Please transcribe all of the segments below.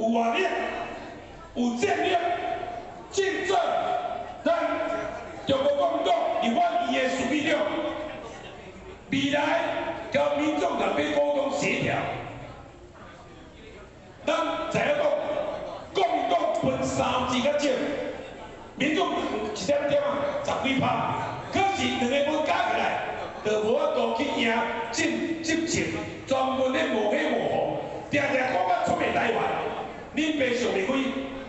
有活力，有戰力，盡早咱中國國民黨立法院的書記長，未來交民眾黨要溝通協調，咱知影講，國民黨分三支較少，民眾一點點啊，十幾趴，可是兩个無加起來，就無法度去贏執執政，專門咧抹黑抹紅，定定講我出賣台灣。恁爸想袂開，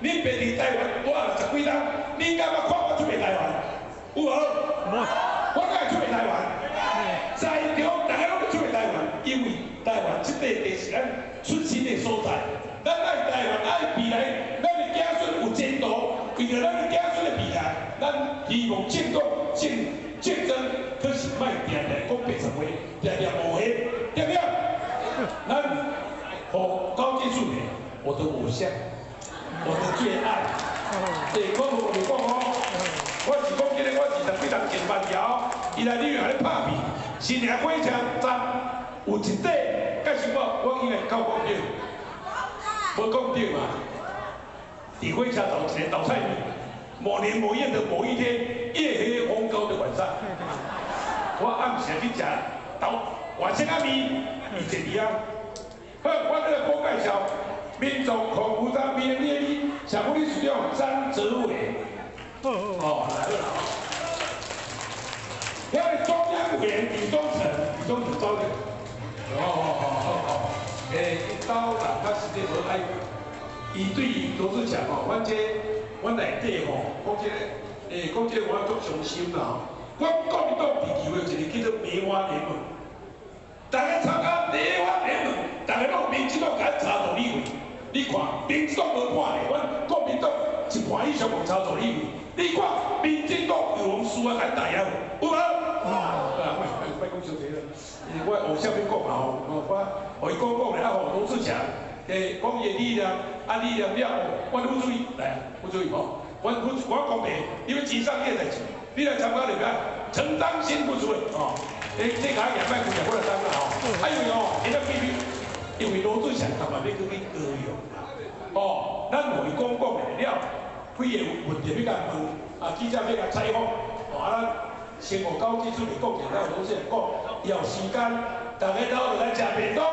恁爸佇台灣蹛了十幾冬，恁敢捌看我出賣台灣？有無？無。我敢會出賣台灣？在場大家攏會出賣台灣，因為台灣這塊地是咱出生的所在，咱愛台灣，愛未來，咱的子孫有前途，為著咱的子孫的未來，咱希望政黨競競爭，可是莫定定講白賊話，定定抹黑，對不對？咱予高金素梅，我的偶像，我的最愛。欸，我無亂講哦，我是講真的，我是十幾年前板橋，伊來旅遊咧拍片，新營火車站有一塊，介紹我，我應該夠講著，無講著嘛。佇火車站一个斗菜麵，某年某月的某一天，夜黑風高的晚上，我暗時去食豆外省仔麵，伊坐佇遐。好，我閣來講介紹，民族控負責民的社副理事長張哲偉。哦，來了。遐个中央委員李宗成，李宗成走的。哦哦哦哦哦，欸，𪜶兜人較實際無愛，伊對羅志祥吼，阮這阮內底吼，講這個，欸，講這個我足傷心啦吼。阮國民黨地球有一個叫做梅花聯盟，大家參加梅花聯盟，大家攏民進黨共咱查助理費，你看民進黨無半個，阮國民黨一半以上無查助理費，你看民進黨有用輸啊，共打壓有無？啊，莫講傷濟啦，我偶像欲講嘛吼，我予伊講講咧，啊予羅志祥，欸，講伊的理念，啊理念了後，阮副主席來，副主席吼，阮副我講白，你欲錢送你的代誌，你來參加就要陳當新副主委吼，欸，這個也莫客氣，我來當啦吼，啊因為吼，伊咧比比，因為羅志祥他嘛欲閣去高雄啦，哦，咱予伊講講的了，幾个問題欲共問，啊記者欲共採訪，哦啊咱。先予高技術來講者，咱羅志祥講，有時間，大家鬥來食便當。